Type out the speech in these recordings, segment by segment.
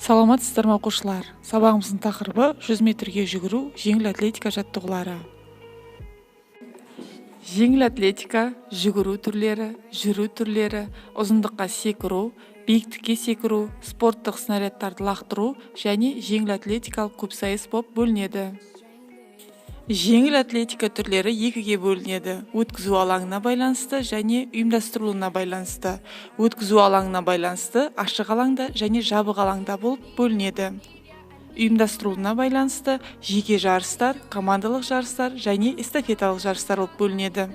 Саламатсыздар ма, оқушылар? Сабағымыздың тақырыбы 100 метрге жүгіру, жеңіл атлетика жаттығулары. Жеңіл атлетика жүгіру түрлері, жүру түрлері, ұзындыққа секіру, биіктікке секіру, спорттық снарядтарды лақтыру және жеңіл атлетикалық көпсайыс болып бөлінеді. Жеңіл атлетика түрлері екіге бөлінеді: өткізу алаңына байланысты және ұйымдастырылуына байланысты. Өткізу алаңына байланысты ашық алаңда және жабық алаңда болып бөлінеді. Ұйымдастырылуына байланысты жеке жарыстар, командалық жарыстар және эстафеталық жарыстар болып бөлінеді.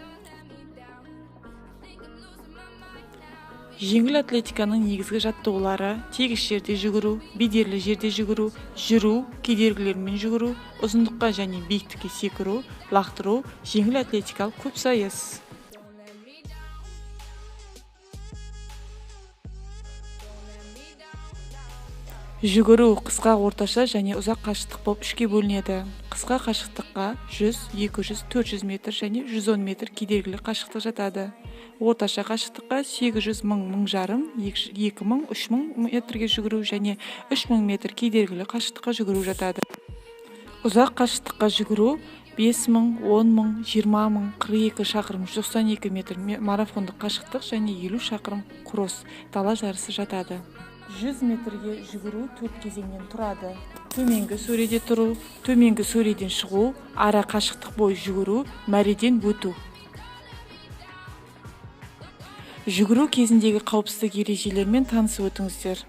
Жеңіл атлетиканың негізгі жаттығулары: тегіс жерде жүгіру, бедерлі жерде жүгіру, жүру, кедергілермен жүгіру, ұзындыққа және биіктікке секіру, лақтыру, жеңіл атлетикалық көпсайыс. Жүгіру қысқа, орташа және ұзақ қашықтық болып үшке бөлінеді. Қысқа қашықтыққа 100, 200, 400 метр және 110 метр кедергілі қашықтық жатады. Орташа қашықтыққа 800, 1000, 1500, 2000, 3000 метрге жүгіру және 3000 метр кедергілі қашықтыққа жүгіру жатады. Ұзақ қашықтыққа жүгіру 5000, 10000, 20000, 42 шақырым 192 метр марафондық қашықтық және 50 шақырым кросс дала жарысы жатады. 100 метрге жүгіру 4 кезеңнен тұрады: төменгі сөреде тұру, төменгі сөреден шығу, ара қашықтық бойы жүгіру, мәреден өту. Жүгіру кезіндегі қауіпсіздік ережелерімен танысып өтіңіздер.